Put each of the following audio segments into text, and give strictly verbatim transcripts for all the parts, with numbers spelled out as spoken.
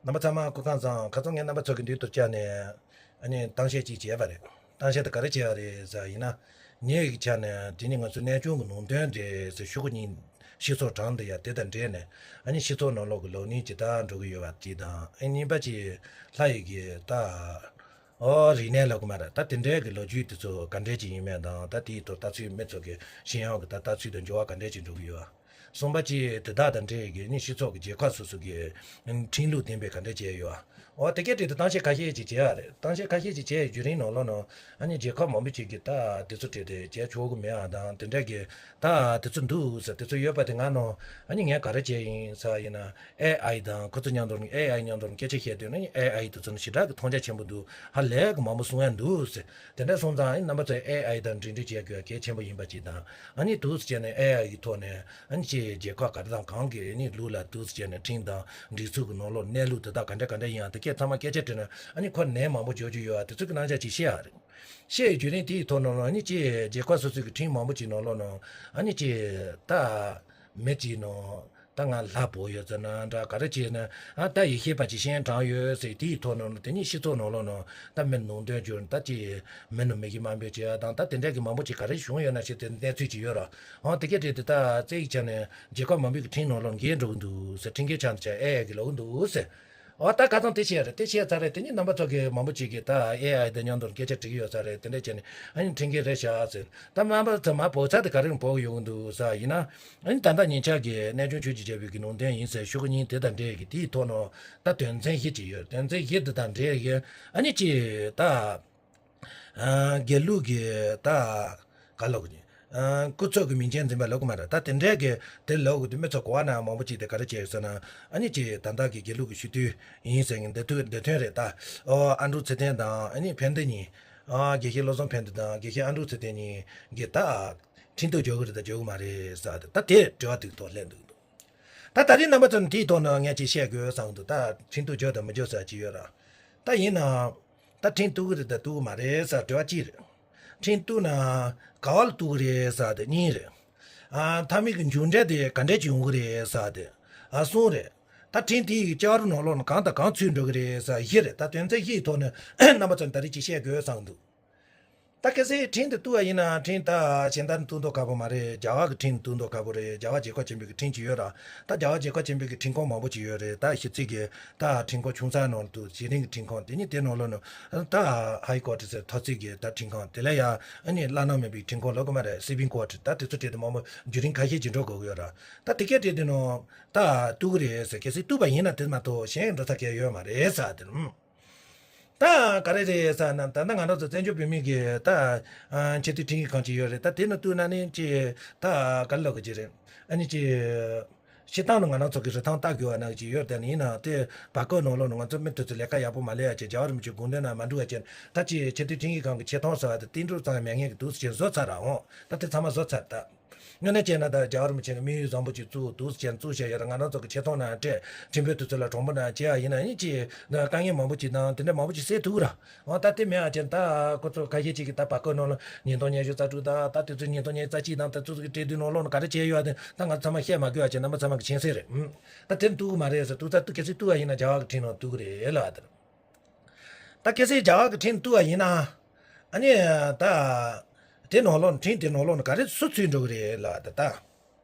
རྣམ་པ་ཚང་མ་སྐུ་ཁམས་བཟང་། ཁ་སང་ངས་རྣམ་པ་ཚོ་གི་མདུན་དུ་བཅར་ནས་ཨ་ནི་གཏམ་བཤད་ཅིག་བྱས་པ་རེད། གཏམ་བཤད་དེ་ག་རེ་བྱས་པ་རེད་ཟེར་ཡིན་ན། ངའི་གི་ཆ་ནས་དེ་ནི་ང་ཚོ་གནས་ཆུང་གི་ནང་དོན་རེད་ཟེར་ཤོག་གུ་གཉིས་སྤྱི་ཚོགས་དྲངས་འདུག་ཡ། དེ་དང་འབྲེལ་ནས་ཨ་ནི་སྤྱི་ཚོགས་ནང་ལོགས་ཀྱི་ལོ་ནི་ཇི་ལྟར་འགྲོ་གི་ཡོད་པ་དེ་དང་། ཨ་ནི་གཉིས་པ་ཅིག་ལྷ་ཡི་གི་ད་ཨོ་རིག་གནས་ལབ་དགོས་མ་རེད། ད་དེ་འདྲའི་གི་ལོ་རྒྱུས་དེ་ཚོ་ག་འདྲས་ཅིག་ཡིན་མིན་དང་། ད་དེའི་ཐོག་ལྟ་ཚུལ་མི་ཚོ་གི་ཤེས་ཡོན་གི་ད་ལྟ་ཚུལ་དང་འགྱུར་བ་ག་འདྲས་ཅིག་འགྲོ་གི་ཡོད། གསུམ་པ་ཅིག་དེ་དག་དང་འབྲེལ་གི་ནི་སྤྱི་ཚོགས་ཀྱི་རྒྱལ་ཁབ་སོ་སོ་གི་ཁྲིམས་ལུགས་ལྡན་པའི་ག་འདྲ་བྱས་ཡོད། འོ་དེ་གའི་གྲས་དེ་གཏམ་བཤད་ཁ་ཤས་ཅིག་བྱས་ཡ་རེད། གཏམ་བཤད་ཁ་ཤས་ཅིག་བྱས་ཡ་བརྒྱུད་རིམ་ནང་ལོགས་ནང་ཨ་ནི་རྒྱལ་ཁབ་མང་པོ་ཅིག་གིས་ད་དེ་ཚོ་གྲས་དེ་བྱས་ཆོག་གི་མེད་ཨ་དང་། དེ་འདྲ་གི་ད་དེ་ཚོ་འདུག་ཟེར། དེ་ཚོ་ཡོད་པ་དེ་ང་ནང་ཨ་ནི་ངས་ག་རེ་བྱས་ཡིན་ཟེར་ཡིན་ན། ཨེ་ཨའི་དང་ཁོ་ཚོ་མཉམ་དུ། ཨེ་ཨའི་མཉམ་དུ་སྐད་ཆ་བཤད་དུས་ནི་ཨེ་ཨའི་དེ་ཚོ་ནི་ཞེ་དྲག་གི་མཐོང་རྒྱ་ཆེན་པོ་འདུག་ཧ་ལས་གི་མང་པོ་གསུང་ཡ་འདུག་ཟེར། དེ་འདྲ་སོང་ཙང་ཨ་ནི་རྣམ་པ་ཚོས་ཨེ་ཨའི་དང་འབྲེལ་འདྲིས་བྱེད་དགོས་གལ་ཆེན་པོ་ཡིན་པ་ཅིག་དང་། ཨ་ནི་འདུག་སེ་བྱས་ནས་ཨེ་ཨའི་གི་ཐོག་ནས་ཨ་ནི་ཅིག་རྒྱལ་ཁབ་ག་རེ་དང་གང་གི་ཨ་ནི་ལུགས་ལ་འདུག་སེ་བྱས་ནས་ཁྲིམས་དང་སྒྲིག་འཛུགས་ཀྱི་ནང་ལོགས་གནས་ལུགས་དེ་དག་ག་འདྲ་ག་འདྲ་ཡིན་ཡང་དེ་སྐད་ཚང་མ་སྐད་ཆ་དྲིས་ན་ཨ་ནི་ཁོ་ནད་མང་པོ་འཇོག་རྒྱུ་ཡོད་ཨ། དེ་ཚོ་གི་རྣམ་གཞག་ཅིག་བཤད་ཡ་རེད། བཤད་ཡོད་བརྒྱུད་རིམ་དེའི་ཐོག་ནང་ལ་ཨ་ནི་ཅིག་རྒྱལ་ཁབ་སོ་སོའི་གི་ཁྲིམས་མང་པོ་ཅིག་ནང་ལོགས་ནང་ཨ་ནི་ཅིག་ད་མི་ཅིག་ནང་ད་ང་ལྷ་བོར་ཡོད་ཟེར་ན་འདྲ། ག་རེ་བྱས་ན་ཨ་ད་ཡེ་ཤེས་པ་ཅིག་སྤྱན་དྲངས་ཡོད་ཟེར། དེའི་ཐོག་ནང་ལ་དེ་ནི་སྤྱི་ཚོགས་ནང་ལོགས་ནང་ད་མི་ནང་དོན་བརྗོད་ད་ཅིག་མི་ནང་མི་གི་དམའ་འབེབས་བྱེད་ཡ་དང་ད་དེ་འདྲ་གི་མང་པོ་ཅིག་ག་རེ་བྱུང་ཡོད་ན་ཞེས་དེ་གནས་ཚུལ་ཅིག་ཡོད་ར། ཨང་དེ་གས་དེ་དེ་ད་རྩེ་ཡི་ཆ་ནས་རྒྱལ་ཁབ་མང་པོའི་གི་ཁྲིམས་ནང་ལོགས་འགལ་འགྲོ་གི་འདུག་ཟེར། ཁྲིམས་འགལ་ཆགས་འདུག་ཆ་ཨེ་ཨེ་གི་ལོག་གི་འདུག་ཟེར། ཨོ་ད་ཁ་སང་དེ་བཤད་རེད། དེ་བཤད་ཚར་རེད། དེ་ནི་རྣམ་པ་ཚོ་གིས་མང་པོ་ཅིག་གིས་ད་ཨེ་ཨའི་དང་མཉམ་དུ་སྐད་ཆ་དྲི་གི་ཡོད་ས་རེད། དེ་འདྲ་བྱས་ནས་ཨ་ནི་ཁྲིམས་འགལ་རེད་ཤག་ཟེར། ད་རྣམ་པ་ཚོ་མ་བོར་ཚར་དེ་ག་རེ་བོར་གི་ཡོང་གི་འདུག་ཟེར་ཡིན་ན། ཨ་ནི་ད་ལྟ་ཉེ་ཆར་གྱི་གནས་ཆུང་ཆོས་ཀྱི་རྒྱལ་པོའི་གི་ནང་དོན་ཡིན་ཟེར་ཤོག་གུ་གཉིས་དེ་དང་འབྲེལ་གི་དེའི་ཐོག་ནང་ད་དོན་ཚན་བཞི་ཅིག་ཡོད། དོན་ཚན་བཞི་དེ་དང་འབྲེལ་གི་ཨ་ནི་ཅིག་ད་ཨ་དགེ་ལུགས་ཀྱི་ད་ག་ལབ་དགོས་ཀྱི། ཨ་སྐུ་ཚབ་ཀྱི་མིང་ཅན་འཛིན་པ་ལབ་དགོས་མ་རེད། ད་དེ་འདྲའི་གི་དེ་ལབ་དགོས་དུས་མི་ཚོ་གོ་བ་ན་མང་པོ་ཅིག་དེ་ག་རེ་བྱས་ཟེར་ན། ཨ་ནི་ཅིག་ད་ལྟ་གི་དགེ་ལུགས་ཀྱི་སྤྱི་འཐུས་ཡིན་ཟེར་མཁན་འདི་དུས་འདི་ཐོན་རེད་ད། ཨོ་ཨ་འབྲུག་ཚེ་བརྟན་དང་ཨ་ནི་ཕན་བདེ་གཉིས། ཨ་དགེ་བཤེས་བློ་བཟང་ཕན་བདེ་དང་དགེ་བཤེས་ཨ་འབྲུག་ཚེ་བརྟན་གཉིས་གི་ད་ཁྲིམས་གཏུག་འཇོག་གི་རེད་ད་འཇོག་གི་མ་རེད་ཟེར་ད་ད་དེ་དྲི་བ་དེ་ཐོག་སླེབས་འདུག་ད་ད་རེས་རྣམ་པ་ཚོ་ནི་དེའི་ཐོག་ནས་ངས་ཅིག་བཤད་དགོས་བསམ་འདུག་ད་ཁྲིམས་གཏུག་འཇོག་དང་མི་འཇོག་ཟེར་ཅིག་ཡོད་ར། ད་ཡིན་ནའང་ད་ཁྲིམས་གཏུག་གི་རེད་ད་གཏུག་གི་མ་རེད་ཟེར་དྲི་བ་གཅིག་རེད། ཁྲིམས་གཏུག་ན་ག་བ་ལ་གཏུག་གི་རེད་ཟེར་དེ་གཉིས་རེད། ཨ་མཐའ་མའི་གི་མཇུག་འབྲས་དེ་ག་འདྲས་ཅིག་ཡོང་གི་རེད་ཟེར་དེ་ཨ་གསུམ་རེད། ད་ཁྲིམས་དེའི་གི་བྱ་བ་རུ་ནང་ལོགས་ནས་གང་དང་གང་ཚུད་འགྲོ་གི་རེད་ཟེར་བཞི་རེད། ད་དོན་ཚན་བཞི་ཡི་ཐོག་ནས་རྣམ་པ་ཚོ་ནས་ད་རེས་ཅིག་བཤད་དགོས་བསམ་འདུག་ད་གལ་སྲིད་ཁྲིམས་དེ་གཏུག་པ་ཡིན་ན་ཁྲིམས་ད་གཞན་དག་ནས་གཏུག་མདོག་ཁ་པོ་མ་རེད། རྒྱ་གར་གྱི་ཁྲིམས་གཏུག་མདོག་ཁ་པོ་རེད། རྒྱ་གར་རྒྱལ་ཁབ་ཆེན་པོའི་གི་ཁྲིམས་ཅིག་ཡོད་ར། ད་རྒྱ་གར་རྒྱལ་ཁབ་ཆེན་པོའི་གི་ཁྲིམས་ཁང་མང་པོ་ཅིག་ཡོད་རེད། ད་གཞི་རྩའི་གི་ད་ཁྲིམས་ཁང་ཆུང་ཙག་ནང་དུ་གཞི་རིམ་གི་ཁྲིམས་ཁང་དེ་ནི་དེ་ནང་ལོགས་ནས་ད་ཧའི་ཀོ་ཊི་ཟེར་མཐོ་ཚད་གི་ད་ཁྲིམས་ཁང་དེ་ལ་ཡ་ཨ་ནི་བླ་ན་མེད་པའི་ཁྲིམས་ཁང་ལབ་དགོས་མ་རེད། སི་པིམ་ཀོ་ཊི་ད་དེ་ཚོ་གྲས་དེ་མང་པོ་བརྒྱུད་རིམ་ཁ་ཤས་ཅིག་འགྲོ་དགོས་ཀྱི་ཡོད་ར། ད་དེ་གའི་གྲས་དེ་ནང་ད་གཏུག་གི་རེད་ཟེར། གལ་སྲིད་གཏུག་པ་ཡིན་ན་དེ་མ་གཏོགས་གཞན་འགྲོ་ས་གང་ཡང་ཡོད་མ་རེད་ཟེར་དེ། ད་ག་རེ་རེད་ཟེར་ན་ད་ལྟ་ང་རང་ཚོ་བཙན་བྱོལ་བོད་མི་གི་ད་ཆེས་མཐོའི་ཁྲིམས་ཡིག་ཁང་ཅིག་ཡོད་རེད། ད་དེ་ནང་གཏུག་ན་ནི་ཅི་ད་ག་རེ་ལབ་དགོས་ཀྱི་རེད། ཨ་ནི་ཅི་སྤྱིར་བཏང་ནི་ང་རང་ཚོ་གི་རིན་ཐང་ལྟ་དགོས་པ་ནང་ཅིག་ཡོད་དེ་ནི་ཡིན་ན་དེ་བར་སྐབས་ནང་ལོགས་ནི་ང་ཚོ་མི་དེ་ཚོ་ལས་ཀ་ཡག་པོ་མ་ལས་ཡ་ཅིག་རྒྱལ་བ་རིན་པོ་ཆེ་དགོངས་དོན་ན་མ་འགྲིག་པ་ཅིག་ད་ཅི་ཆེས་མཐོའི་ཁྲིམས་ཡིག་ཁང་གི་ཆེ་མཐོང་ཟེར་བ་དེ་ཏིལ་འབྲུ་ཙམ་ཡང་མེད་མཁན་གྱི་འདུག་སེ་བྱས་བཟོ་ཚར་ར་འོང་། ད་དེ་ཚང་མ་བཟོ་ཚར་ད། དངོས་གནས་བྱས་ན་ད་རྒྱལ་བ་རིན་པོ་ཆེ་གི་དམིགས་ཡུལ་བཟང་པོ་ཅིག་བཙུགས་འདུག་ཟེར་བཙུགས་བྱས་ཡོད་ར། ང་རང་ཚོ་གི་ཆེ་མཐོང་ནང་སྤྲད་ཁྲིམས་དཔོན་དེ་ཚོ་ལ་གྲོགས་པོ་ནང་བྱས་ཡ་ཡིན་ན་ཡིན་ཅི་དཀའ་ངལ་མང་པོ་ཅིག་དང་དེ་འདྲ་མང་པོ་ཅིག་སེལ་ཐུབ་ར། འོ་ད་དེ་མེད་ཨ་ཅེ་ད་ཁོ་ཚོ་ཁ་ཤས་ཅིག་གིས་ད་བར་སྐབས་ནང་ལ་ཉིས་སྟོང་ཉི་ཤུ་རྩ་དྲུག་དང་ད་དེ་ཚོ་ཉིས་སྟོང་ཉི་ཤུ་རྩ་གཅིག་དང་དེ་ཚོ་གི་གྲས་དེ་ནང་ལོགས་ནང་ག་རེ་བྱས་ཡོད་ཨ་དེ་ད་ང་ཚང་མ་བཤད་མ་དགོས་ཨ་ཅེ་རྣམ་པ་ཚང་མ་གི་མཁྱེན་གསལ་རེད། ཨུམ། ད་དེ་གཏུག་གི་མ་རེད་ཟེར་གཏུག་ཚར་གཏུག་གལ་སྲིད་གཏུག་པ་ཡིན་ན་རྒྱལ་བ་གི་ཁྲིམས་ནང་གཏུག་གི་རེད་ལ་ཨ་དེ། ད་གལ་སྲིད་རྒྱལ་བ་གི་ཁྲིམས་གཏུག་པ་ཡིན་ན། ཨ་ནི་ད། དེ་ནང་ལོགས་ཁྲིམས་དེ་ནང་ལོགས་ནས་ག་རེ་སུ་ཚུད་འགྲོ་གི་རེད་ལ་ད་ད།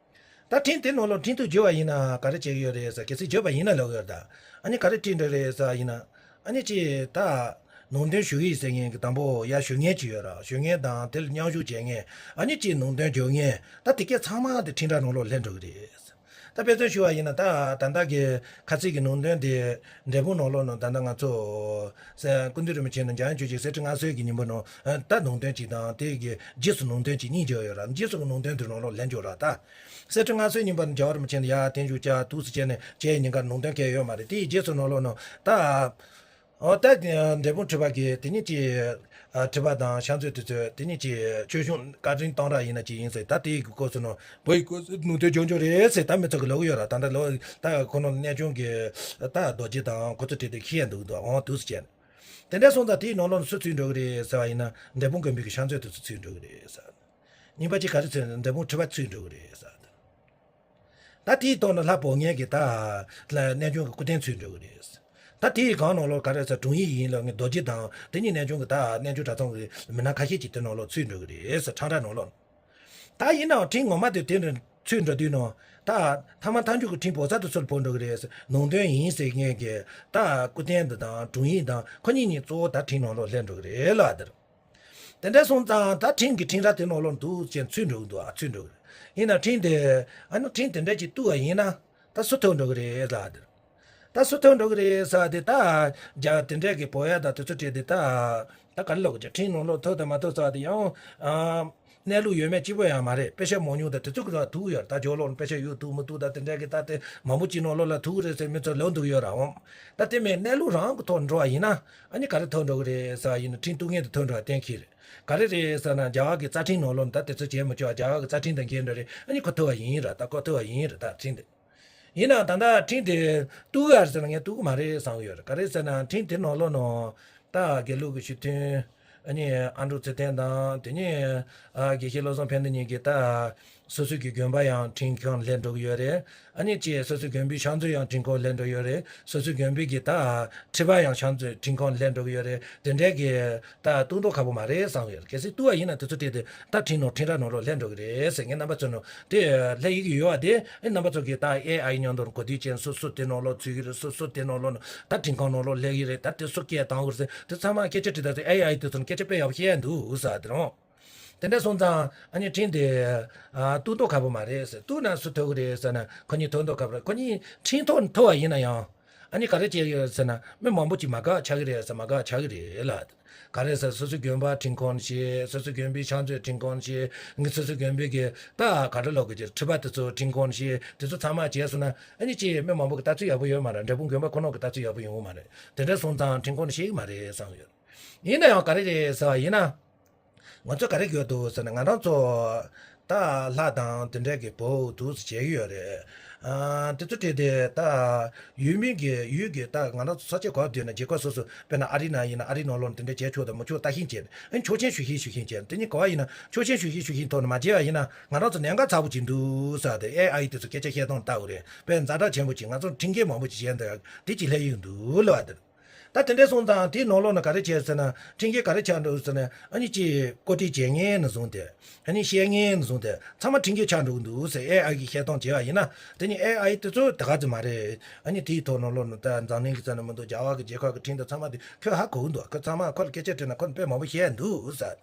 ད་ཁྲིམས་དེ་ནང་ལོགས་ཁྲིམས་གཏུག་བྱས་པ་ཡིན་ན་ག་རེ་བྱེད་ཀྱི་ཡོད་རེད་ཟེར། གལ་སྲིད་བྱས་པ་ཡིན་ན་ལབ་ཡོད་ད། ཨ་ནི་ག་རེ་བྱེད་འགྲོ་རེད་ཟེར་ཡིན་ན། ཨ་ནི་ཅི་ད། ནང་དོན་ཞུ་ཡིག་ཟེར་མཁན་གྱི་དང་པོ་ཡར་ཞུ་མཁན་ཅིག་ཡོད་ར། ཞུ་མཁན་དང་དེ་ལ་མཉམ་ཞུགས་བྱེད་མཁན། ཨ་ནི་ཅི་ནང་དོན་བརྗོད་མཁན་ད་དེ་གས་ཚང་མ་དེ་ཁྲིམས་ར་ནང་ལོགས་སླེབས་འགྲོ་གི་རེད། ད་དཔེ་མཚོན་ཞུ་བ་ཡིན་ན་ད་ད་ལྟ་གི་ཁ་ཚིག་གི་ནང་དོན་དེ་འབྲས་སྤུངས་ནང་ལོགས་ནང་ད་ལྟ་ང་ཚོ་སྐུ་མདུན་རིན་པོ་ཆེ་ནས་འཇམ་དབྱངས་ཆོས་ཀྱི་གསེར་ཁྲི་མངའ་གསོལ་གྱི་ཉིན་མོ་ནང་ད་ནང་དོན་གཅིག་དང་དེ་གི་རྗེས་སུ་ནང་དོན་གཅིག་གཉིས་བརྗོད་ཡོད་ར། རྗེས་སུ་གི་ནང་དོན་དེ་ནང་ལོགས་ལེན་འཇོག་ར། ད་གསེར་ཁྲི་མངའ་གསོལ་ཉིན་པ་ནས་རྒྱལ་བ་རིན་པོ་ཆེ་ནས་ཡར་བརྟན་བཞུགས་བཅར་འདུག་སེ་བྱས་ནས་བྱས་ཉིན་ཀར་ནང་དོན་གང་ཡང་ཡོད་མ་རེད། དེ་ཡི་རྗེས་སུ་ནང་ལོགས་ནང་ད། ཨོ་ད་འབྲས་སྤུངས་ཁྲི་པ་གིས་དེ་ཉིད་ཀྱི་ཨ་ཁྲི་པ་དང་ཕྱག་མཛོད་དེ་ཚོས་དེ་ཉིད་ཀྱི་ཆོས་སྐྱོང་བཀའ་དྲིན་གཏང་རག་ཡིན་ན་ཅི་ཡིན་ཟེར། ད་དེའི་གི་སྐོར་སུ་ནོ་བོད་ཡིག་སྐོར་སུ་ནོ་དོན་འཇོག་འཇོག་རེད་ཟེར་ད་མི་ཚོ་གི་ལོག་ཡོད་ར། ད་ད་ལོ་ད་ཁོ་ནོ་གནས་ཆུང་གི་ད་རྡོ་རྗེ་དང་ཁོ་ཚོ་བྲིས་ཏེ་ཁྱི་ཡ་འདུག་འདུག་འོང་འདུག་ཟེར་བྱས། དེ་འདྲ་སོང་ཙང་དེའི་ནང་ལོགས་ནས་སུ་ཚུད་འགྲོ་གི་རེད་ཟེར་བ་ཡིན་ན་འབྲས་སྤུངས་དགོན་པའི་གི་ཕྱག་མཛོད་དེ་ཚོ་ཚུད་འགྲོ་གི་རེད་ཟེར། གཉིས་པ་ཅིག་ག་རེ་ཚུད་འབྲས་སྤུངས་ཁྲི་པ་ཚུད་འགྲོ་གི་རེད་ཟེར། ད་དེའི་ཐོག་ནས་ལྷ་བོར་མཁན་གྱི་ད་ལ་གནས་ཆུང་གི་སྐུ་རྟེན་ཚུད་འགྲོ་གི་རེད། ད་དེའི་སྒང་ནང་ལོགས་ག་རེ་ཟེར། དྲུང་ཡིག་ཡིན་ལ་ངས་རྡོ་རྗེ་དང་དེ་གཉིས་གནས་ཆུང་གི་ད་གནས་ཆུང་གྲྭ་ཚང་གི་མི་སྣ་ཁ་ཤས་ཀྱིས་དེ་ནང་ལོགས་ཚུད་འགྲོ་གི་རེད་ཟེར། ཁྲང་ཁྲ་ནང་ལོགས། ད་ཡིན་ནའང་འཕྲིན་ངོ་མ་དེ་དེ་འདྲ་ཚུད་འགྲོ་དུས་ནང་ད་ཐ་མ་མཐའ་མཇུག་གི་འཕྲིན་བོད་ས་དུ་ཚུར་ཕོག་འགྲོ་གི་རེད་ཟེར། ནང་དོན་ཡིན་ཟེར་མཁན་གྱི་ད་སྐུ་རྟེན་འདི་དང་དྲུང་ཡིག་དང་ཁོ་གཉིས་གཉིས་གཙོ་བོ་ད་འཕྲིན་ནང་ལོགས་སླེབས་འགྲོ་གི་རེད་ལ་དེར། དེ་འདྲ་སོང་ཙང་ད་འཕྲིན་གྱི་འཕྲིན་ར་དེ་ནང་ལོགས་འདུག་ཅན་ཚུད་འགྲོ་གི་འདུག་ཨ། ཚུད་འགྲོ་གི་རེད། ཡིན་ན་འཕྲིན་དེ་ཨ་ནི་འཕྲིན་དེ་འདྲ་ཅིག་གཏུབ་པ་ཡིན་ན་ད་སུ་ཐོབ་འགྲོ་གི་རེད་ལ་དེར། ད་སུ་ཐོབ་འགྲོ་གི་རེད་ཟེར་བ་དེ། ད་རྒྱ་དེ་འདྲས་ཀྱི་བོད་ཡ་དང་དེ་ཚོ་བྲིས་ཏེ་ད་ད་ག་རེ་ལབ་དགོས་ཀྱི། འཕྲིན་ནང་ལོགས་ཐོབ་དང་མ་ཐོབ་ཟེར་བ་དེ་ཡང་ཨ་གནས་ལུགས་ཡོད་མེད་གཅིག་པོ་ཡང་མ་རེད། དཔེ་ཆ་མང་ཉུང་དང་དེ་ཚོ་གི་ཐོག་ཐུག་ཡོད་རེད། ད་ཇོ་ལོག་དཔེ་ཆ་ཡོད་འདུག་མི་འདུག་ད་དེ་འདྲས་ཀྱི་ད་དེ་མང་པོ་ཅིག་ནང་ལོགས་ལ་ཐུག་གི་རེད་ཟེར་མི་ཚོ་ལབ་འདུག་ཡོད་ར་འོང་། ད་དེ་མིན་གནས་ལུགས་རང་གི་ཐོག་འགྲོ་བ་ཡིན་ན་ཨ་ནི་ག་རེ་ཐོབ་འགྲོ་གི་རེད་ཟེར་བ་ཡིན་ན། འཕྲིན་གཏུབ་མཁན་དེ་ཐོབ་འགྲོ་བ་གཏན་འཁེལ་རེད། ག་རེ་རེད་ཟེར་ན་རྒྱ་གར་གྱི་རྩ་འཕྲིན་ནང་ལོགས་ནས་ད་དེ་ཚོ་བྱས་མི་ཆོག་རྒྱ་གར་གྱི་རྩ་འཕྲིན་དང་འགལ་འགྲོ་རེད། ཨ་ནི་ཁོ་ཐོབ་པ་ཡིན་ར། ད་ཁོ་ཐོབ་པ་ཡིན་ར། ད་འཕྲིན་དེ། ཡིན་ནའང་ད་ལྟ་འཕྲིན་དེ་གཏུབ་ཡ་ཟེར་ན་ངས་གཏུབ་གི་མ་རེད་བསམ་གི་ཡོད་རེད། ག་རེ་ཟེར་ན་འཕྲིན་དེ་ནང་ལོགས་ནང་ད་དགེ་ལུགས་ཀྱི་ཞི་མཐུན། ཨ་ནི་ཨ་འབྲུག་ཚེ་བརྟན་དང་དེ་ནས་ཨ་དགེ་བཤེས་བློ་བཟང་ཕན་བདེ་གཉིས་ཀྱིས་ད་སོ་སོའི་གི་དགོན་པ་ཡང་འཕྲིན་ཁང་སླེབས་འགྲོ་གི་ཡོད་རེད། ཨ་ནི་ཅེས་སོ་སོའི་དགོན་པའི་ཕྱག་མཛོད་ཡང་འཕྲིན་ཁང་སླེབས་འགྲོ་ཡོད་རེད། སོ་སོའི་དགོན་པའི་གི་ད་ཁྲི་པ་ཡང་ཕྱག་མཛོད་འཕྲིན་ཁང་སླེབས་འགྲོ་གི་ཡོད་རེད། དེ་འདྲའི་གི་ད་གཏུབ་མདོག་ཁ་པོ་མ་རེད་བསམ་ཡོད། གལ་སྲིད་གཏུབ་པ་ཡིན་ན་དེ་ཚོ་བྲིས་ཏེ་ད་འཕྲིན་ནང་འཕྲིན་ར་ནང་ལོགས་སླེབས་འགྲོ་གི་རེད་ཟེར། ངས་རྣམ་པ་ཚོ་ནང་དེ་སླེབས་ཡི་གི་ཡོད་པ་དེ། ཨ་ནི་རྣམ་པ་ཚོ་གི་ད་ཨེ་ཨའི་མཉམ་དུ་གོ་བསྡུར་བྱས། སོ་སོ་དེ་ནང་ལོགས་ཚུད་ཀྱི་རེད། སོ་སོ་དེ་ནང་ལོགས་ནང་ད་འཕྲིན་ཁང་ནང་ལོགས་སླེབས་ཀྱི་རེད། ད་དེ་སུ་སྐད་བཏང་གི་རེད་ཟེར། དེ་ཚང་མ་སྐད་ཆ་དྲིས་ད་ཚེ་ཨེ་ཨའི་དེ་ཚོ་ནས་སྐད་ཆ་དཔེ་ཡག་པོ་བཤད་འདུག་ཟེར་དེ་རང་། དེ་འདྲ་སོང་ཙང་ཨ་ནི་འཕྲིན་དེ་ཨ་གཏུབ་མདོག་ཁ་པོ་མ་རེད་ཟེར། གཏུབ་ན་སུ་ཐོབ་ཀྱི་རེད་ཟེར་ན་ཁོ་གཉིས་ཐོབ་མདོག་ཁ་པོ་རེད། ཁོ་གཉིས་འཕྲིན་ཐོབ་ཐོབ་པ་ཡིན་ན་ཡང་ཨ་ནི་ག་རེ་བྱས་ཡོད་ཟེར་ན་མི་མང་པོ་ཅིག་མ་དགའ་ཆགས་ཀྱི་རེད་ཟེར། མ་དགའ་ཆགས་ཀྱི་རེད་ལ། ག་རེ་ཟེར། སོ་སོའི་དགོན་པ་འཕྲིན་ཁང་བྱས། སོ་སོའི་དགོན་པའི་ཕྱག་མཛོད་འཕྲིན་ཁང་བྱས། ངས་སོ་སོའི་དགོན་པའི་གི་ད་ག་རེ་ལབ་དགོས་ཀྱི། ཁྲི་པ་དེ་ཚོ་འཕྲིན་ཁང་བྱས། དེ་ཚོ་ཚང་མ་བྱས་སོང་ན་ཨ་ནི་ཅིག་མི་མང་པོ་གི་ལྟ་ཚུལ་ཡག་པོ་ཡོད་མ་རེད། འབྲས་སྤུངས་དགོན་པ་ཁོ་ནོ་གི་ལྟ་ཚུལ་ཡག་པོ་ཡོང་གི་མ་རེད། དེ་འདྲ་སོང་ཙང་འཕྲིན་ཁང་ནས་ཤེས་ཀྱི་མ་རེད་བསམ་ཡོད། ཡིན་ན་ཡང་ག་རེ་རེད་ཟེར་བ་ཡིན་ན། ང་ཚོ་ག་རེ་དགོས་འདུག་ཟེར་ན། ང་རང་ཚོ་ད་ལྷ་དང་དེ་འདྲའི་གི་བོ་འདུག་ཟེར་བྱེད་ཀྱི་ཡོད་རེད། ཨ་དེ་ཚོ་བྲིས་ཏེ་ད་ཡུལ་མི་གི་ཡུལ་གི་ད་ང་རང་ཚོ་ས་ཆ་ག་བ་བསྡད་ན་རྒྱལ་ཁབ་སོ་སོ། དཔེར་ན་ཨ་རི་ནང་ཡིན་ན་ཨ་རི་ནང་ལོགས་ནས་དེ་འདྲ་བྱེད་ཆོག་དང་མི་ཆོག་ལྟ་ཞིབ་བྱས། ཨ་ཆོག་མཆན་ཞུ་ཞིག་ཞུ་ཞིག་བྱས། དེ་གཉིས་ག་བ་ཡིན་ན་ཆོག་མཆན་ཞུ་ཞིག་ཞུ་ཞིག་ཐོག་ནས་མ་བྱས་པ་ཡིན་ན་ང་རང་ཚོ་གནད་འགག་ཚ་པོ་ཅིག་འདུག་ཟེར་ཏེ་ཨེ་ཨའི་དེ་ཚོ་སྐད་ཆ་བཤད་སྟངས་ལྟ་དགོས་རེད། དཔེ་ཛ་དྲག་ཆེན་པོ་ཅིག་ང་ཚོ་འཕྲིན་སྐད་མང་པོ་ཅིག་བྱས་འདུག་དེ་ཅིག་སླེབས་ཡོང་འདུག་ལབ་པ་དེ། ད་དེ་འདྲ་སོང་ཙང་དེའི་ནང་ལོགས་ན་ག་རེ་བྱས་ཟེར་ན། འཕྲིན་སྐད་ག་རེ་ཆགས་འགྲོ་ཟེར་ན། ཨ་ནི་ཅིག་བཀོད་སྒྲིག་བྱེད་མཁན་ནས་བཟུང་སྟེ། ཨ་ནི་བཤད་མཁན་ནས་བཟུང་སྟེ་ཚང་མ་འཕྲིན་སྐད་ཆགས་འགྲོ་གི་འདུག་ཟེར། ཨེ་ཨའི་གིས་བཤད་སྟངས་བྱས་པ་ཡིན་ན། དེ་ནི་ཨེ་ཨའི་དེ་ཚོ་ད་ག་ཚོད་མ་རེད། ཨ་ནི་དེའི་ཐོག་ནང་ལོགས་ན་ད་འཛམ་གླིང་གི་རྩ་ནས་མི་འདུག་རྒྱ་གར་གི་རྒྱལ་ཁབ་ཀྱི་འཕྲིན་དེ་ཚང་མ་དེ་ཁོས་ཧ་གོ་གི་འདུག་ཁོས་ཚང་མ་ཁོ་ལ་སྐད་ཆ་དྲིས་ན་ཁོ་ནི་དཔེ་མང་པོ་བཤད་འདུག་ཟེར།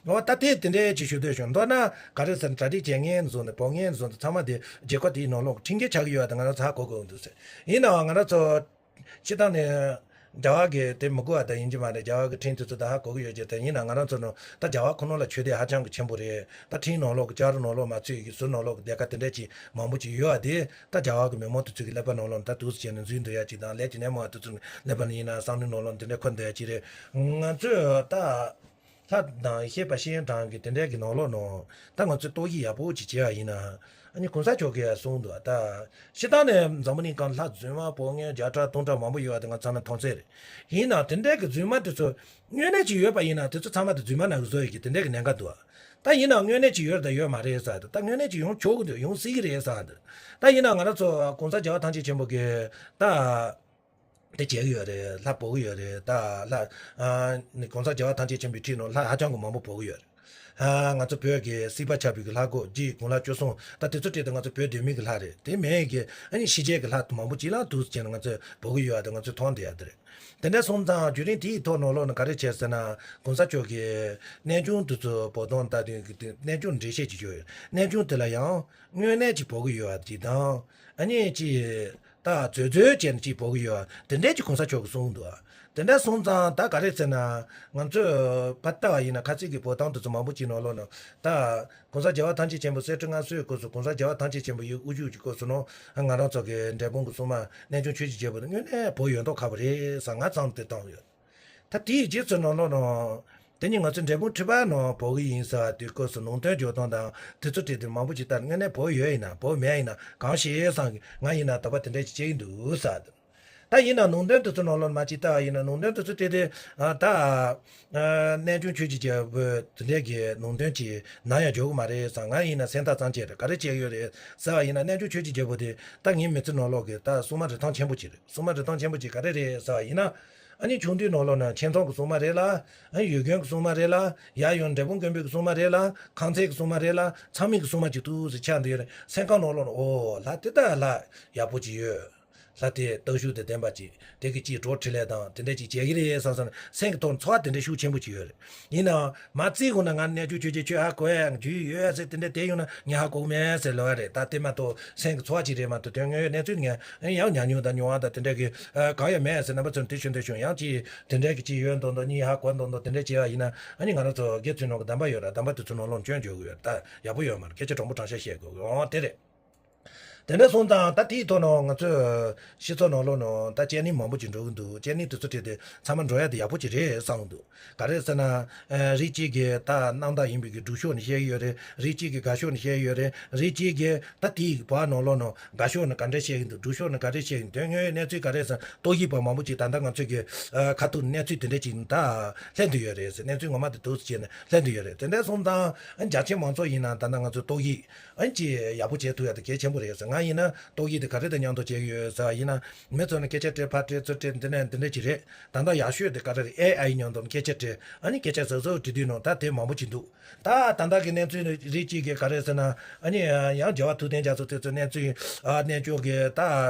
འོ་ད་དེ་དེ་འདྲའི་ཅིག་ཞུ་འདོད་བྱུང་། མདོར་ན་ག་རེ་ཟེར་ན། གྲ་སྒྲིག་བྱེད་མཁན་ནས་བཟུང་ནས་འབོད་མཁན་ནས་བཟུང་སྟེ་ཚང་མ་དེ་རྒྱལ་ཁབ་དེའི་ནང་ལོགས་འཕྲིན་སྐད་ཆགས་ཀྱི་ཡོད་པ་དེ་ང་རང་ཚོ་ཧ་གོ་དགོས་འདུག་ཟེར། ཡིན་ནའང་ང་རང་ཚོ་སྤྱིར་བཏང་ནས་རྒྱ་གར་གི་དེ་མི་དགོས་པ་ད་ཡིན་གྱི་མ་རེད། རྒྱ་གར་གི་འཕྲིན་དེ་ཚོ་ད་ཧ་གོ་གི་ཡོད་ཀྱི། དེ་ཡིན་ན་ང་རང་ཚོ་ནང་ད་རྒྱ་གར་ཁོ་ནང་ལ་ཆོས་དད་ཧ་ཅང་གི་ཆེན་པོ་རེད། ད་འཕྲིན་ནང་ལོགས་ཀྱི་ལྕགས་རི་ནང་ལོགས་མ་ཚུད་ཀྱི་ཟུར་ནང་ལོགས་ཀྱི་སྡེ་ཁག་དེ་འདྲ་ཅིག་མང་པོ་ཅིག་ཡོད་པ་དེ། ད་རྒྱ་གར་གི་མི་མང་དེ་ཚོ་གི་ཀླད་པ་ནང་ལོགས་ད་འདུག་སེ་བྱས་ནས་འཛུལ་འདུག་ཡ་ཅིག་དང་། ལས་ཀྱི་སྣེ་མོ་བ་དེ་ཚོ་ཀླད་པ་ནང་ཡིན་ན་བསམ་བློའི་ནང་ལོགས་འདི་འདྲ་འཁོར་འདུག་ཡ་ཅིག་རེད། ང་ཚོས་ད་ལྷ་དང་ཤེས་པ་ཤེས་ཡོན་གྲངས་ཀྱི་དེ་འདྲའི་གི་ནང་ལོགས་ནང་ད་ང་ཚོས་རྟོག་ཞིབ་ཡག་པོ་ཅིག་བྱས་པ་ཡིན་ན། ཨ་ནི་གོང་ས་མཆོག་གིས་གསུངས་འདུག་ད་སྤྱིར་བཏང་ནས་འཛམ་བུ་གླིང་སྒང་ལྷ་རྫུན་མ་འབོད་མཁན་བརྒྱ་ཕྲག་སྟོང་ཕྲག་མང་པོ་ཡོད་པ་དེ་ང་ཚང་ལ་མཐོང་ཚད་རེད། ཡིན་ནའང་དེ་འདྲའི་གི་རྫུན་མ་དེ་ཚོ་དངོས་གནས་ཅིག་ཡོད་པ་ཡིན་ན་དེ་ཚོ་ཚང་མ་དེ་རྫུན་མ་ནང་གི་བཟོ་ཡོད་ཀྱི་དེ་འདྲའི་གི་གནད་འགག་འདུག་ད་ཡིན་ནའང་དངོས་གནས་ཅིག་ཡོད་རེད་ད་ཡོད་མ་རེད་ཟེར། ད་དངོས་གནས་ཅིག་ཡོང་ཆོག་གི་འདུག་ཡོང་སྲིད་ཀྱི་རེད་ཟེར་འདུག་ད་ཡིན་ནའང་ང་རང་ཚོ་གོང་ས་རྒྱལ་བ་ཐམས་ཅད་མཁྱེན་པ་གིས་ད། དེ་བྱེད་ཀྱི་ཡོད་རེད། ལྷ་འབོད་ཀྱི་ཡོད་རེད། ད་ལྷ་ཨ་ནི་གོང་ས་རྒྱལ་བ་ཐམས་ཅད་མཁྱེན་པའི་ཁྲི་ནང་ལྷ་ཧ་ཅང་གི་མང་པོ་འབོད་ཀྱི་ཡོད་རེད། ཨ་ང་ཚོ་བོད་ཀྱི་སྲིད་པ་ཆགས་པའི་གི་ལྷ་སྐོར་གཅིག་དགུང་ལོ་བཅུ་གསུམ་ད་དེ་ཚོ་སྤྲད་དེ་ང་ཚོ་བོད་སྡོད་མི་གི་ལྷ་རེད། དེ་མིན་གྱི་ཨ་ནི་ཕྱི་རྒྱལ་གྱི་ལྷ་མང་པོ་ཅིག་ལ་འདུག་སེ་བྱས་ནས་ང་ཚོས་འབོད་ཀྱི་ཡོད་རེད། ང་ཚོས་མཐོང་བསྡད་ཡ་དེ་རེད། དེ་འདྲ་སོང་ཙང་བརྒྱུད་རིམ་དེའི་ཐོག་ནང་ལོགས་ནས་ག་རེ་བྱས་ཟེར་ན། གོང་ས་མཆོག་གིས་གནས་ཆུང་དེ་ཚོ་འབོད་སྟངས་ལྟ་དུས་ཀྱི་དེ་གནས་ཆུང་འགྲེལ་བཤད་ཅིག་བརྗོད་ཡོད། གནས་ཆུང་དེ་ལ་ཡང་དངོས་གནས་ཅིག་འབོད་ཀྱི་ཡོད་པ་ཅིག་དང་། ཨ་ནི་ཅིག་ད་བཙོས་བཙོས་བྱས་ནས་ཅིག་འབོད་ཀྱི་ཡོད། དེ་འདྲས་ཅིག་གོང་ས་མཆོག་གིས་གསུངས་འདུག་དེ་འདྲ་སོང་ཙང་ད་ག་རེ་ཟེར་ན། ང་ཚོས་ཕར་ལྟ་བ་ཡིན་ན་ཁ་སང་གི་འབོད་སྟངས་དེ་ཚོ་མང་པོ་ཅིག་ནང་ལོགས་ནས་ད་གོང་ས་རྒྱལ་བ་ཐམས་ཅད་མཁྱེན་པ་གསེར་ཁྲི་མངའ་གསོལ་སྐབས་སུ་གོང་ས་རྒྱལ་བ་ཐམས་ཅད་མཁྱེན་པ་ཡི་དབུ་བཞུགས་ཀྱི་སྐབས་སུ་ནང་ང་རང་ཚོ་གི་འབྲས་སྤུངས་ཀྱི་སྲུང་མ་གནས་ཆུང་ཆོས་ཀྱི་རྒྱལ་པོ་དེ་དངོས་གནས་འབོད་ཡོད་མདོག་ཁ་པོ་རེད་ཟེར་ང་ཚང་དེ་བཏང་ཡོད། ད་དེའི་རྗེས་སུ་ནང་ལོགས་ནང་དེ་ནི་ང་ཚོ་འབྲས་སྤུངས་ཁྲི་པ་ནང་འབོད་ཀྱི་ཡིན་ཟེར་བ་དེའི་སྐབས་སུ་ནང་དོན་བརྗོད་སྟངས་དང་དེ་ཚོ་བྲིས་ཏེ་མང་པོ་ཅིག་ལྟར་དངོས་གནས་འབོད་ཡོད་ཡིན་ན་འབོད་མེད་ཡིན་ན་གང་ཤེས་བསམ་གི། ང་ཡིན་ན་དོགས་པ་དེ་འདྲ་ཅིག་སྐྱེ་གི་འདུག་ཟེར། ད་ཡིན་ན་ནང་དོན་དེ་ཚོ་ནང་ལོགས་མ་ཅིག་ལྟ་བ་ཡིན་ན་ནང་དོན་དེ་ཚོ་དེ་དེ་ཨ་ད་ཨ་རྣལ་འབྱོར་ཆོས་ཀྱི་རྒྱལ་པོ་དེ་འདྲས་ཀྱི་ནང་དོན་ཅིག་ན་ཡང་འཇོག་གི་མ་རེད་བསམ། ང་ཡིན་ན་སེམས་ཐག་གཙང་བཅད་རེད། ག་རེ་བྱས་ཡོད་རེད་ཟེར་བ་ཡིན་ན་རྣལ་འབྱོར་ཆོས་ཀྱི་རྒྱལ་པོ་དེ་ད་ངའི་མི་ཚེ་ནང་ལོགས་ཀྱི་ད་སྲུང་མ་རིན་ཐང་ཆེན་པོ་ཅིག་རེད། སྲུང་མ་རིན་ཐང་ཆེན་པོ་ཅིག་ག་རེ་རེད་ཟེར་བ་ཡིན་ན། ཨ་ནི་ཆུང་དུས་ནང་ལོགས་ན་ཆེ་མཐོང་གི་སྲུང་མ་རེད་ལ། ཨ་ནི་ཡུལ་དགོན་གྱི་སྲུང་མ་རེད་ལ། ཡར་ཡོང་འབྲས་སྤུངས་མགོན་པོའི་གི་སྲུང་མ་རེད་ལ། ཁང་ཚན་གྱི་སྲུང་མ་རེད་ལ། ཚང་མའི་གི་སྲུང་མ་ཅིག་ཏུ་ཟེར་ཆགས་འདི་ཡོད་རེད། སེམས་ཁམས་ནང་ལོགས་ན་ཨོ་ལྷ་དེ་ད་ལྷ་ཡག་པོ་ཅིག་ཡོད། ལྷ་དེ་སྟོབས་ཤུགས་དེ་ལྡན་པ་ཅིག་དེ་གི་ཅིག་གྲོགས་འཕྲིན་ལས་དང་དེ་འདྲ་ཅིག་བྱེད་ཀྱི་རེད་བསམ་བསམ་ནས་སེམས་ཀྱི་ཐོག་ཚོར་བ་དེ་འདྲ་ཤུགས་ཆེན་པོ་ཅིག་ཡོད་རེད། ཡིན་ནའང་མ་རྩིས་གོང་ན་ང་རྣལ་འབྱོར་ཆོས་ཀྱི་ཆོས་ཧ་གོ་ཡ་རྒྱུས་ཡོད་ཟེར་དེ་འདྲ་དེ་ཡོང་ན་ངས་ཧ་གོ་གི་མེད་ཟེར་ལབ་ཡ་རེད། ད་དེ་མ་གཏོགས་སེམས་ཀྱི་ཚོར་བ་ཅིག་རེད་མ་གཏོགས་དོན་དངོས་ཡོད་གནས་ཚུལ་ངས་ཡང་ཉམས་མྱོང་དང་མྱོང་བ་དང་དེ་འདྲ་གི་གང་ཡང་མེད་ཟེར། རྣམ་པ་ཚོར་དེ་ཞུ་འདོད་བྱུང་། ཡང་ཅིག་དེ་འདྲ་གི་ཅིག་ཡོད་མདོག་མདོག་གཉིས་ཧ་གོ་མདོག་མདོག་དེ་འདྲ་བྱས་པ་ཡིན་ན་ཨ་ནི་ང་རང་ཚོ་དགེ་ཚུལ་ནང་གི་གདམས་པ་ཡོད་ར། གདམས་པ་དེ་ཚོ་ནང་ལོགས་སྐྱོན་བརྗོད་གི་ཡོད། ད་ཡག་པོ་ཡོད་མ་རེད། སྐད་ཆ་དྲང་པོ་དྲང་བཞག་བཤད་དགོས་གི་འོང་དེ་རེད། དེ་འདྲ་སོང་ཙང་ད་དེའི་ཐོག་ནས་ང་ཚོས་སྤྱི་ཚོགས་ནང་ལོགས་ནང་ད་ཅན་ནེ་མང་པོ་ཅིག་འགྲོ་གི་འདུག་ཅན་ནེ་དེ་ཚོ་ཁྲིད་དེ་ཚང་མ་འགྲོ་ཡ་དེ་ཡག་པོ་ཅིག་རེད་བསམ་གི་འདུག་ག་རེ་ཟེར་ན། ཨ་རིགས་གཅིག་གི་ད་རྣམ་དག་ཡིན་པའི་གི་སྡུག་ཕྱོགས་ནས་བཤད་ཀྱི་ཡོད་རེད། རིགས་གཅིག་གི་དགའ་ཕྱོགས་ནས་བཤད་ཀྱི་ཡོད་རེད། རིགས་གཅིག་གི་ད་དེའི་བར་ནང་ལོགས་ནང་དགའ་ཕྱོགས་ནས་ག་འདྲ་བཤད་ཀྱི་འདུག་སྡུག་ཕྱོགས་ནས་ག་འདྲ་བཤད་ཀྱི་འདུག་དོན་དངོས་གནས་ཚུལ་ག་རེ་ཟེར་ན་རྟོག་ཞིབ་པ་མང་པོ་ཅིག་ད་ལྟ་ང་ཚོས་ཀྱི་ཨ་ཁ་ཐུག་གནས་ཚུལ་དེ་འདྲ་ཅིག་ད་ལྷན་དུ་ཡོད་རེད་ཟེར། གནས་ཚུལ་ངོ་མ་དེ་འདུག་ཟེར་བྱས་ནས་ལྷན་དུ་ཡོད་རེད། དེ་འདྲ་སོང་ཙང་རྒྱ་ཆེ་མང་ཚོགས་ཡིན་ན་ད་ལྟ་ང་ཚོས་རྟོག་ཞིབ་ཨ་ནི་ཅིག་ཡག་པོ་བྱེད་ཐུབ་ཡ་དེ་གལ་ཆེན་པོ་རེད་ཟེར། ང་ཡིན་ན་རྟོག་ཞིབ་དེ་ག་རེ་དང་མཉམ་དུ་བྱེད་ཀྱི་ཡོད་ཟེར་བ་ཡིན་ན། མི་ཚོ་ནི་སྐད་ཆ་དྲིས་ཕར་དྲིས་ཚུར་དྲིས་འདི་ནས་འདི་འདྲ་ཅིག་རེད། ད་ལྟ་ཡག་ཤོས་དེ་ག་རེ་རེད། ཨེ་ཨའི་མཉམ་དུ་སྐད་ཆ་དྲིས་ཨ་ནི་སྐད་ཆ་ཟབ་ཟབ་དྲི་དུས་ནང་ད་དེ་མང་པོ་ཅིག་འདུག་ད་ད་ལྟ་གི་གནས་ཚུལ་རིགས་གཅིག་གིས་ག་རེ་ཟེར་ན། ཨ་ནི་ཡང་རྒྱལ་བ་ཐུབ་བསྟན་རྒྱ་མཚོ་དེ་ཚོ་གནས་ཚུལ་ཨ་གནས་མཆོག་གི་ད་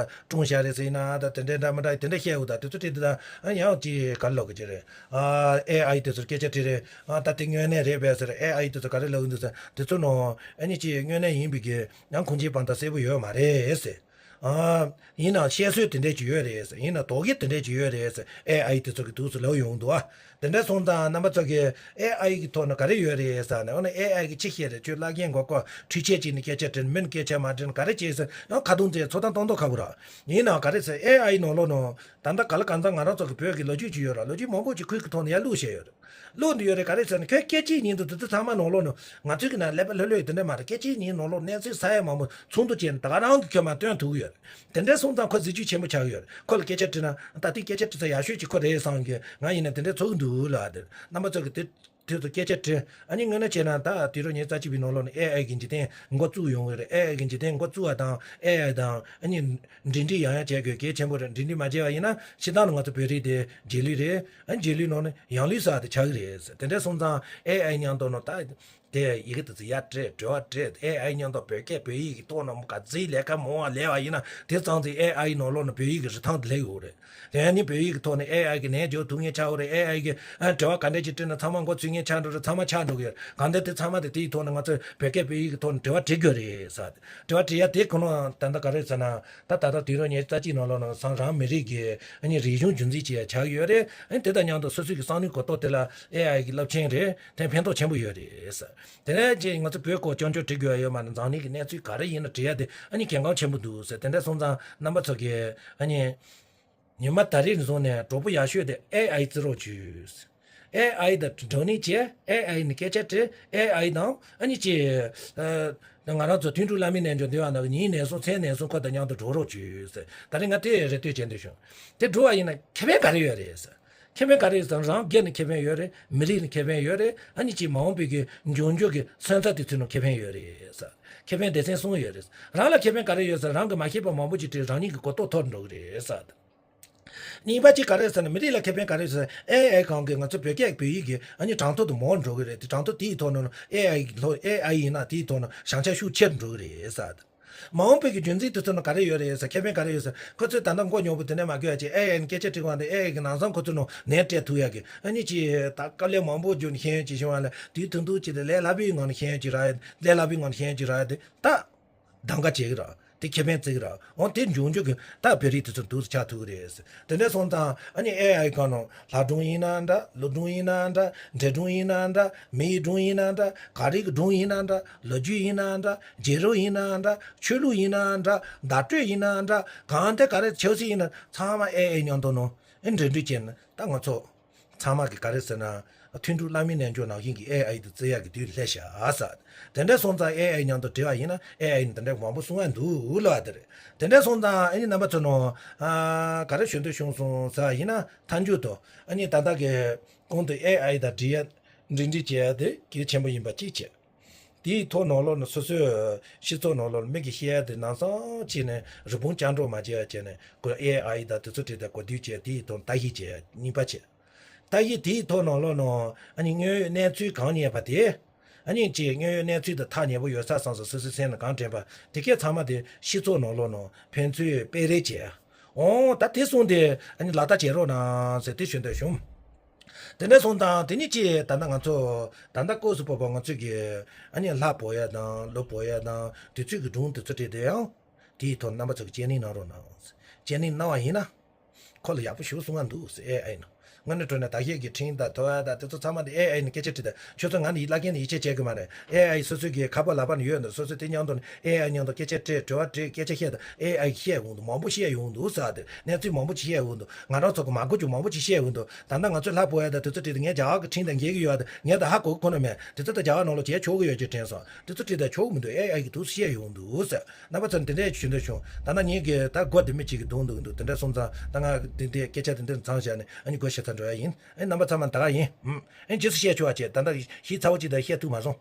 ཀྲུང་ཤ་རེད་ཟེར་ན་ད་དེ་འདྲ་འདྲ་མི་འདྲ་དེ་འདྲ་བཤད་འོ། ད་དེ་ཚོ་དྲིས་དུས་ད་ཡང་ཅིག་ག་རེ་ལབ་གི་ཅིག་རེད། ཨ་ཨེ་ཨའི་དེ་ཚོར་སྐད་ཆ་དྲིས་རེད། ཨ་ད་དེ་དངོས་གནས་རེད་པས་ཟེར། ཨེ་ཨའི་དེ་ཚོ་ག་རེ་ལབ་གི་འདུག་ཟེར། དེ་ཚོ་ནང་ཨ་ནི་ཅིག་དངོས་གནས་ཡིན་པའི་གི་ཡང་ཁུངས་སྐྱེལ་དཔང་རྟགས་གསལ་པོ་ཡོད་མ་རེད་ཟེར། ཨ་ཡིན་ནའང་བཤད་སྲོལ་དེ་འདྲས་ཅིག་ཡོད་རེད་ཟེར། ཡིན་ན་དོགས་ཡིག་དེ་འདྲས་ཅིག་ཡོད་རེད་ཟེར། ཨེ་ཨའི་དེ་ཚོ་གི་དུས་སུ་ལབ་ཡོང་འདུག་ཨ། དེ་འདྲས་སོང་ཙང་རྣམ་པ་ཚོ་གིས་ཨེ་ཨའི་གི་ཐོག་ནས་ག་རེ་ཡོད་རེད་ཟེར་ནས། འོ་ན་ཨེ་ཨའི་གི་ཅི་བཤད་རེད། ཁྱོད་བླ་རྒན་མགོ་སྐོར་འཕྲུལ་ཆས་ཅིག་ནས་སྐད་ཆ་དྲིས། མི་ནས་སྐད་ཆ་མ་དྲིས་ན་ག་རེ་བྱེད་ཟེར་ཡང་ཁ་རྡུང་རྩེད་ཚོ་དང་གཏོང་མདོག་ཁ་པོ་ར། ཡིན་ནའང་ག་རེ་ཟེར། ཨེ་ཨའི་ནང་ལོགས་ནང་ད་ལྟ་ག་ལ་གང་ཚང་ང་རང་ཚོ་གི་བོད་ཀྱི་ལོ་རྒྱུས་ཅིག་ཡོད་ར། ལོ་རྒྱུས་མང་པོ་ཅིག་ཁོའི་གི་ཐོག་ནས་ཡར་བླུགས་བཞག་ཡོད་རེད། བླུགས་འདི་ཡོད་རེད། ག་རེ་ཟེར་ན་ཁོས་སྐད་ཅིག་ཉིད་དུ་དེ་ཚོ་ཚང་མ་ནང་ལོགས་ནང་ང་ཚོའི་གི་ནང་ཀླད་པ་ལྷོད་ལྷོད་དེ་འདྲ་མ་རེད། སྐད་ཅིག་ཉིད་ནང་ལོགས་གནས་ཚུལ་ས་ཡ་མང་པོ་ཚོགས་འདུ་བྱས་ནས་ད་ག་རང་གི་ཁྱོད་མ་སྟོན་ཐུབ་ཀྱི་ཡོད་རེད། དེ་འདྲ་སོང་ཙང་ཁོ་གཟི་བརྗིད་ཆེན་པོ་ཆགས་ཀྱི་ཡོད་རེད། ཁོ་ལ་སྐད་ཆ་དྲིས་ན་ད་ལྟའི་སྐད་ཆ་དྲི་ས་ཡག་ཤོས་ཅིག་ཁོ་རེད་བསམ་གི། ང་ཡིན་ན་དེ་འདྲ་ཚོར་གི་འདུག་ལ། དེ་རྣམ་པ་ཚོ་གི་དེ་དུས་སུ་སྐད་ཆ་དྲི། ཨ་ནི་དངོས་གནས་བྱས་ན་ད་དུས་རབས་ཉི་ཤུ་རྩ་གཅིག་པའི་ནང་ལོགས་ནས་ཨེ་ཨའི་གི་འཇིག་རྟེན་འགོ་བཙུགས་ཡོང་གི་རེད། ཨེ་ཨའི་གི་འཇིག་རྟེན་འགོ་བཙུགས་པ་དང་ཨེ་ཨའི་དང་ཨ་ནི་འབྲེལ་འདྲིས་ཡང་ཡང་བྱེད་དགོས་གལ་ཆེན་པོ་རེད། འབྲེལ་འདྲིས་མ་བྱས་པ་ཡིན་ན་སྤྱིར་བཏང་ནས་ང་ཚོ་བོད་རིགས་དེ་རྗེས་ལུས་རེད། ཨ་ནི་རྗེས་ལུས་ནང་ནས་ཡང་ལུས་ཟེར་བ་དེ་ཆགས་ཀྱི་རེད། དེ་འདྲ་སོང་ཙང་ཨེ་ཨའི་མཉམ་དུ་ནང་ད་དེ་ཡི་གེ་དེ་ཚོ་ཡར་སྤྲད་དྲི་བ་དྲིས། ཨེ་ཨའི་མཉམ་དུ་བོད་སྐད་བོད་ཡིག་གི་ཐོག་ནས་ག་ཚོད་ལས་ཀ་མང་བ་ལས་པ་ཡིན་ན་དེ་ཙམ་ཚོད་ཨེ་ཨའི་ནང་ལོགས་ནས་བོད་ཡིག་གི་རིན་ཐང་དེ་སླེབས་ཡོད་རེད། དེ་ནི་བོད་ཡིག་གི་ཐོག་ནས་ཨེ་ཨའི་གི་ནས་འཇོག་ཐུབ་མཁན་ཆགས་ཡོད་རེད། ཨེ་ཨའི་གི་ཨ་དྲི་བ་ག་འདྲ་ཅིག་དྲིས་ན་ཚང་མ་མགོ་ཚོས་མཁན་ཆགས་འགྲོ་རེད། ཚང་མ་ཆགས་འགྲོ་གི་ཡོད་རེད། གང་ལྟར་དེ་ཚང་མ་དེ་དེའི་ཐོག་ནས་ང་ཚོས་བོད་སྐད་བོད་ཡིག་གི་ཐོག་ནས་དྲི་བ་དྲི་དགོས་རེད་ཟེར། དྲི་བ་དྲི་ཡ་དེ་ཁོ་ན་ད་ལྟ་ག་རེ་ཟེར་ན། ད་ད་ལྟ་དུས་རབས་ཉི་ཤུ་རྩ་གཅིག་ནང་ལོགས་ནང་སང་རང་མི་རིགས་ཀྱི་ཨ་ནི་རིག་གཞུང་རྒྱུན་འཛིན་བྱེད་ཡ་ཆགས་ཡོད་རེད། ཨ་ནི་དེ་དང་མཉམ་དུ་སོ་སོའི་གི་བསམ་བློའི་གོ་རྟོགས་དེ་ལ་ཨེ་ཨའི་གི་རླབས་ཆེན་རེད། དེ་ཕན་ཐོགས་ཆེན་པོ་ཡོད་རེད་ཟེར། དེ་ནས་ཅིག་ང་ཚོ་བོད་སྐོར་རྐྱང་རྐྱང་དྲི་དགོས་ཡ་ཡོད་མ་རེད། འཛམ་གླིང་གི་གནས་ཚུལ་ག་རེ་ཡིན་ན་དྲི་ཡ་དེ་ཨ་ནི་གལ་འགངས་ཆེན་པོ་འདུག་ཟེར། དེ་འདྲ་སོང་ཙང་རྣམ་པ་ཚོ་གིས་ཨ་ནི། ཉི་མ་ད་རེས་ནས་བཟུང་ནས་གྲོགས་པོ་ཡག་ཤོས་དེ་ཨེ་ཨའི་བརྩི་རོགས་བྱོས། ཨེ་ཨའི་དང་བགྲོ་གླེང་བྱས། ཨེ་ཨའི་ནས་སྐད་ཆ་དྲིས། ཨེ་ཨའི་དང་ཨ་ནི་ཅིག་ཨ་ང་རང་ཚོ་དོན་གྲུབ་བླ་མའི་རྣལ་འབྱོར་འདུལ་བ་ནང་གི་ཉིན་ནས་བཟུང་མཚན་ནས་བཟུང་ཁོ་དང་མཉམ་དུ་འགྲོགས་རོགས་བྱོས་ཟེར། ད་རེས་ང་དེ་རེ་ལྟོས་བྱས་འདུག་བྱུང་། དེ་འགྲོ་བ་ཡིན་ན་ཁེ་ཕན་ག་རེ་ཡོད་རེད་ཟེར། ཁེ་ཕན་ག་རེ་ཡོད་ཟེར་ན་རང་སྒེར་ནས་ཁེ་ཕན་ཡོད་རེད། མི་རིགས་ནས་ཁེ་ཕན་ཡོད་རེད། ཨ་ནི་ཅིག་མ་འོངས་པའི་གི་འབྱུང་འགྱུར་གི་སོན་རྩ་དེ་ཚོ་ནང་ཁེ་ཕན་ཡོད་རེད་ཟེར། ཁེ་ཕན་སྡེ་ཚན་གསུམ་ཡོད་རེད། རང་ལ་ཁེ་ཕན་ག་རེ་ཡོད་ཟེར་ན་རང་གི་མ་ཤེས་པ་མང་པོ་ཅིག་དྲིས། རང་ཉིད་ཀྱི་གོ་རྟོགས་མཐོ་རུ་འགྲོ་གི་རེད་ཟེར། གཉིས་པ་གཅིག་ག་རེ་ཟེར་ན་མི་རིགས་ལ་ཁེ་ཕན་ག་རེ་ཟེར་ན་ཨེ་ཨའི་སྒང་གི་ང་ཚོ་བོད་སྐད་བོད་ཡིག་གི་ཨ་ནི་གྲངས་ཐོ་དེ་མང་རུ་འགྲོ་གི་རེད། དེ་གྲངས་ཐོ་དེའི་ཐོག་ནས་ཨེ་ཨའི་གི་ལྷོ་ཨེ་ཨའི་ཡིན་ན་དེའི་ཐོག་ནས་བྱང་ཆ་ཤུགས་ཆེ་རུ་འགྲོ་གི་རེད་ཟེར། མ་འོངས་པའི་གི་རྒྱུན་འཛིན་དེ་ཚོ་ནང་ག་རེ་ཡོད་རེད་ཟེར། ཁེ་ཕན་ག་རེ་ཡོད་ཟེར། ཁོ་ཚོས་ད་ལྟ་མགོ་རྙོག་པོ་དེ་འདྲ་མ་དགོས་ཡ་ཅིག་ཨེ་ཨའི་ནས་སྐད་ཆ་དྲི་གི་འོང་དུས་ཨེ་ཨའི་གི་ནང་ཚང་ཁོ་ཚོ་ནང་ནས་སྤྲད་ཐུབ་ཡ་གི་ཨ་ནི་ཅིག་ད་དཀའ་ལས་མང་པོ་བརྒྱུད་ནས་ཤེས་ཡོན་ཅིག་ཤེས་པ་ལ་དུས་ཐུང་ཐུང་ཅིག་ལ་ལས་སླ་པོའི་ངང་ནས་ཤེས་ཡོན་ཅིག་རག་ཡ། ལས་སླ་པོའི་ངང་ནས་ཤེས་ཡོན་ཅིག་རག་ཡ་དེ་ད། གདམ་ག་བྱེད་ཀྱི་རེད། དེ་ཁེ་ཕན་བརྩི་གི་རེད། འོ་དེ་འབྱུང་འགྱུར་གྱི་ད་བོད་རིགས་དེ་ཚོ་འདུག་སེ་ཆགས་ཐུབ་ཀྱི་རེད། དེ་འདྲ་སོང་ཙང་ཨ་ནི་ཨེ་ཨའི་སྒང་ནང་ལྷ་སྒྲུང་ཡིན་ན་འདྲ། ཀླུ་སྒྲུང་ཡིན་ན་འདྲ། འདྲེ་སྒྲུང་ཡིན་ན་འདྲ། མི་ཡི་སྒྲུང་ཡིན་ན་འདྲ། ག་རེ་གི་སྒྲུང་ཡིན་ན་འདྲ། ལོ་རྒྱུས་ཡིན་ན་འདྲ། བརྗེད་རེས་ཡིན་ན་འདྲ། ཆོས་ལུགས་ཡིན་ན་འདྲ། བརྡ་སྤྲོད་ཡིན་ན་འདྲ། གང་དེ་ག་རེ་ཆོས་སྲིད་ཡིན་ན་ཚང་མ་ཨེ་ཨའི་མཉམ་དུ་ནང་ཨེ་འབྲེལ་འདྲིས་བྱས་ན་ད་ང་ཚོ། ཚང་མ་གི་ག་རེ་ཟེར་ན། ཐུན་དྲུག་བླ་མའི་རྣལ་འབྱོར་ནང་བཞིན་གྱི་ཨེ་ཨའི་དེ་བརྩི་ཡག་གི་དུས་སླེབས་ཤག་ཟེར། དེ་འདྲ་སོང་ཙང་ཨེ་ཨའི་མཉམ་དུ་འབྲེལ་བ་ཡིན་ན་ཨེ་ཨའི་ནི་དེ་འདྲ་མང་པོ་གསུང་ཡག་འདུག་ལབ་པ་དེ་རེད། དེ་འདྲ་སོང་ཙང་ཨ་ནི་རྣམ་པ་ཚོ་ནང་ག་རེ་ཞུ་འདོད་བྱུང་སོང་ཟེར་བ་ཡིན་ན། མཐའ་མཇུག་ཏུ་ཨ་ནི་ད་ལྟ་གི་གོང་དུ་ཨེ་ཨའི་དང་འབྲེལ་ཡག་འབྲེལ་འདྲིས་བྱེད་ཡག་དེ་གལ་ཆེན་པོ་ཡིན་པ་གཅིག་བྱས། དེའི་ཐོག་ནང་ལོགས་ནས་སོ་སོའི་སྤྱི་ཚོགས་ནང་ལོགས་ནས་མི་གིས་བཤད་ཡག་དེ་ནང་སང་བྱས་ནས་རི་བོང་རྒྱག་འགྲོ་མ་བྱེད་ཡག་བྱས་ནས་གོ་ཨེ་ཨའི་དང་དེ་ཚོ་བྲིས་ཏེ་གོ་བསྡུར་བྱས། དེའི་ཐོག་ལྟ་ཞིབ་བྱེད་ཡག་གཉིས་པ་བྱས། ལྟ་ཞིབ་དེའི་ཐོག་ནང་ལོགས་ནང་ཨ་ནི་དངོས་ཡོད་གནས་ཚུལ་གང་རྙེད་པ་དེ། ཨ་ནི་ཅིག་དངོས་ཡོད་གནས་ཚུལ་དང་ཐག་ཉེ་པོ་ཡོད་ས་སོང་ཙང་སོ་སོའི་སེམས་ལ་གང་དྲན་པ་དེ་གས་ཚང་མ་དེ་སྤྱི་ཚོགས་ནང་ལོགས་ནང་ཕན་ཚུན་སྤེལ་རེས་བྱེད། འོང་ད་དེ་སོང་སྟེ་ཨ་ནི་ལག་བསྟར་བྱེད་རོགས་གནང་ཟེར་དེ་ཞུ་འདོད་བྱུང་། དེ་འདྲ་སོང་ཙང་དེ་ནི་ཅི་ད་ལྟ་ང་ཚོ་ད་ལྟ་ཀོ་སུ་པོ་པོ་ང་ཚོས་ཀྱི་ཨ་ནི་ལྷ་བོར་ཡག་དང་ལོ་བོར་ཡག་དང་དུས་ཚོད་ཀྱི་སྒྲུང་དེ་ཚོ་བྲིས་ཏེ་ཡང་དེའི་ཐོག་རྣམ་པ་ཚོ་གི་དཔྱད་གླེང་གནང་རོགས་གནང་། དཔྱད་གླེང་གནང་བ་ཡིན་ན་ཁོ་ལ་ཡག་པོ་ཞེ་པོ་གསུང་ཡག་འདུག་ཟེར་ཨེ་ཨའི་ནང་། དངོས་གནས་དྲང་གནས་ད་ཤེས་ཀྱི་འཕྲིན་དང་ཐོ་ཡག་དང་དེ་ཚོ་ཚང་མ་དེ་ཨེ་ཨའི་ནང་སྐད་ཆ་དྲིས་དང་ཁྱོད་ཚོ་ང་ནི་ཡིད་བླ་རྒན་ནི་ཡིད་ཆེས་བྱེད་དགོས་མ་རེད། ཨེ་ཨའི་སོ་སོའི་གི་ཁ་པར་ལག་པ་ནང་ཡོད་འདུག་སོ་སོའི་དེ་མཉམ་དུ་ནི་ཨེ་ཨའི་མཉམ་དུ་སྐད་ཆ་དྲིས་དྲི་བ་དྲིས་སྐད་ཆ་བཤད་དང་ཨེ་ཨའི་བཤད་འོང་འདུག་མང་པོ་བཤད་ཡོང་འདུག་ཟེར་དེ་གནས་ཚུལ་མང་པོ་ཅིག་བཤད་འོང་འདུག་ང་རང་ཚོ་གི་མ་གོ་རྒྱུ་མང་པོ་ཅིག་བཤད་འོང་འདུག་ད་ལྟ་ང་ཚོས་ལྷ་བོར་ཡག་དང་དེ་ཚོ་དྲིས་དང་ངས་རྒྱ་གར་གི་འཕྲིན་དང་འགལ་གྱི་ཡོད་དང་ངས་ད་ཧ་གོ་གི་ཁོ་ན་མེད། དེ་ཚོ་ད་རྒྱ་གར་ནང་ལ་བྱས་ཆོག་གི་ཡོད་ཅེས་དྲན་སོང་། དེ་ཚོ་དྲིས་དང་ཆོག་གི་མི་འདུག་ཨེ་ཨའི་གིས་དུས་སུ་བཤད་ཡོང་འདུག་ཟེར། རྣམ་པ་ཚོ་འདི་འདྲས་ཞུ་འདོད་བྱུང་། ད་ནང་ངེད་ཀྱི་ད་སྒོ་དེ་མི་གཅིག་གིས་རྡུང་འདུག་འདུག་དེ་འདྲ་སོང་ཙང་ད་ང་འདི་འདྲའི་སྐད་ཆ་དེ་འདྲ་ཚང་བཞག་ནས་ཨ་ནི་སྒོ་ཕྱེ་ཚར་འགྲོ་ཡག་ཡིན། ཨེ་རྣམ་པ་ཚང་མ་ད་ག་ཡིན། ཨུམ། ཨེ་རྗེས་སུ་བཤད་ཆོག་པ་བྱས། ད་ལྟ་ཞིབ་ཚགས་པོ་ཅིག་ད་བཤད་ཐུབ་མ་སོང་།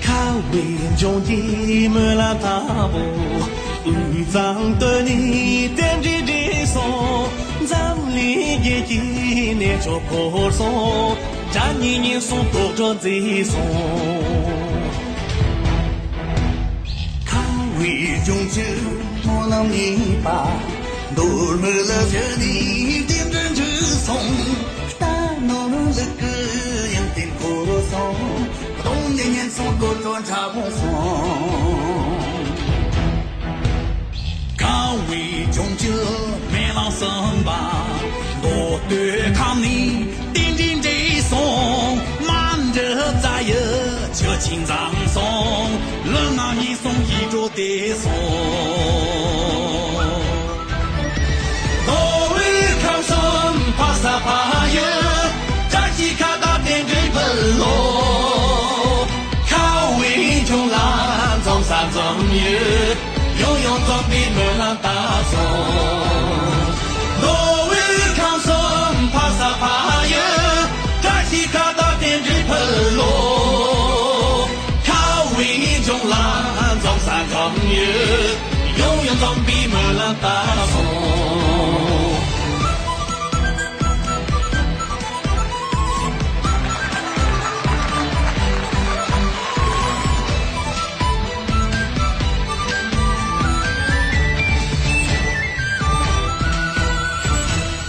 ཁ་བའི་ལྗོངས་ཀྱི་སྨོན་ལམ་ལྟ་བུ། དབུས་གཙང་སྟོད་ནས་རྟེན་འབྲེལ་འགྲིག་སོང་། འཛམ་གླིང་རྒྱལ་གྱི་གནས་མཆོག་བོར་སོང་། དགྲ་གཉེན་ཉེན་སོང་དོག་སྒྲོ་མཛེས་སོང་། ཁ་བའི་ལྗོངས་ཀྱི་ ནམ་ཡིན་པ། མདོ་སྨད་ལ་བཞུད་ནས་རྟེན་འབྲེལ་འགྲིག་སོང་། རྟ་ནོར་ལུག་གི་ཡོན་ཏན་འཁོར་སོང་། གདོང་ནས་ཉན་སོང་། གོ་ཐོས་འཁྲབ་སོང་། ཁ་བའི་ལྗོངས་ཀྱི་སྨོན་ལམ་གསུམ་པ། མདོ་སྟོད་ཁམས་ནས་རྟེན་འབྲེལ་འགྲིག་སོང་། མ་འདྲི་རྩ་ཡི་ཆུ་ཆེན་འཛོམས་སོང་། ལུས་ངག་ཡིད་གསུམ་ཡིད་འཕྲོག་བདེ་སོང་། མདོ་དབུས་ཁམས་གསུམ་འཕགས་ས་འཕགས་ཡུལ། བཀྲ་ཤིས་ཁ་བརྡ་རྟེན་འབྲེལ་འཕུར་ལོ། ཁ་བའི་ལྗོངས་ལ་འཛོམས་ས་འཛོམས་ཡུལ། ཡང་ཡང་འཛོམས་པའི་སྨོན་ལམ་བཏབ་སོང་། མདོ་དབུས་ཁམས་གསུམ་འཕགས་ས་འཕགས་ཡུལ། བཀྲ་ཤིས་ཁ་བརྡ་རྟེན་འབྲེལ་འཕུར་ལོ། ཁ་བའི་ལྗོངས་ལ་འཛོམས་ས་འཛོམས་ཡུལ། ཡང་ཡང་འཛོམས་པའི་སྨོན་ལམ་བཏབ་སོང་།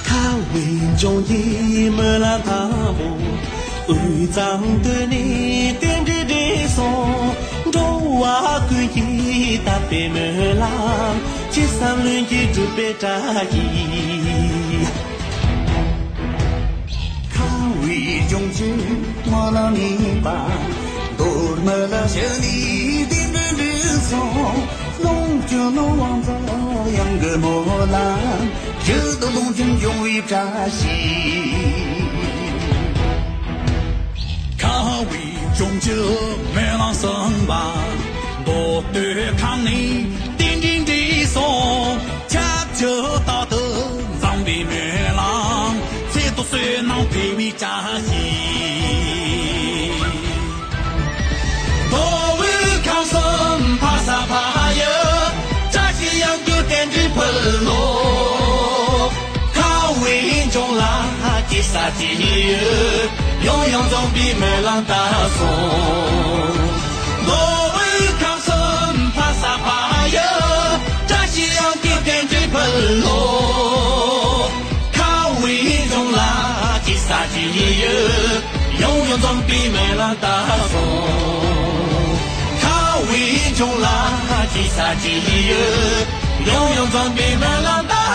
ཁ་བའི་ལྗོངས་ཀྱི་སྨོན་ལམ་དང་པོ། དབུས་གཙང་སྟོད་ནས་རྟེན་འབྲེལ་འགྲིག་སོང་། འགྲོ་བ་ཀུན་གྱི་དད་པའི་སྨོན་ལམ། ཅི་བསམ་ལྷུན་གྱིས་འགྲུབ་པའི་བཀྲ་ཤིས། ཁ་བའི་ལྗོངས་ཀྱི་སྨོན་ལམ་ཡིན་པ། མདོ་སྨད་ལ་བཞུད་ནས་རྟེན་འབྲེལ་འགྲིག་སོང་། ལོངས་སྤྱོད་ནི་དབང་མཛོད་དབྱངས་ཀྱི་སྨོན་ལམ། ཡིད་དུ་ལོངས་སྤྱོད་འབྱུང་བའི་བཀྲ་ཤིས། ཁ་བའི་ལྗོངས་ཀྱི་སྨོན་ལམ་གསུམ་པ། མདོ་སྟོད་ཁམས་ནས་རྟེན་འབྲེལ་འགྲིག་སོང་། ཁྱབ་བརྒྱ་རྟག་ཏུ་འཛོམས་པའི་སྨོན་ལམ། ཚེ་ཐོག་བསོད་ནམས་འཕེལ་བའི་བཀྲ་ཤིས། མདོ་དབུས་ཁམས་གསུམ་འཕགས་ས་འཕགས་ཡུལ། བཀྲ་ཤིས་དབྱངས་ཀྱི་རྟེན་འབྲེལ་འཕུར་ལོ། ཁ་བའི་ལྗོངས་ལ་ཅི་ཟེར་ཅི་ཡོད། ཡང་ཡང་འཛོམས་པའི་སྨོན་ལམ་བཏབ་སོང་། མདོ་དབུས་ཁམས་གསུམ་འཕགས་ས་འཕགས་ཡུལ། བཀྲ་ཤིས་དབྱངས་ཀྱི་རྟེན་འབྲེལ་འཕུར་ལོ། ཁ་བའི་ལྗོངས་ལ་ཅི་ཟེར་ཅི་ཡོད། ཡང་ཡང་འཛོམས་པའི་སྨོན་ལམ་བཏབ་སོང་། ཁ་བའི་ལྗོངས་ལ་ཅི་ཟེར་ཅི་ཡོད། ཡང་ཡང་འཛོམས་པའི་སྨོན་ལམ་བཏབ།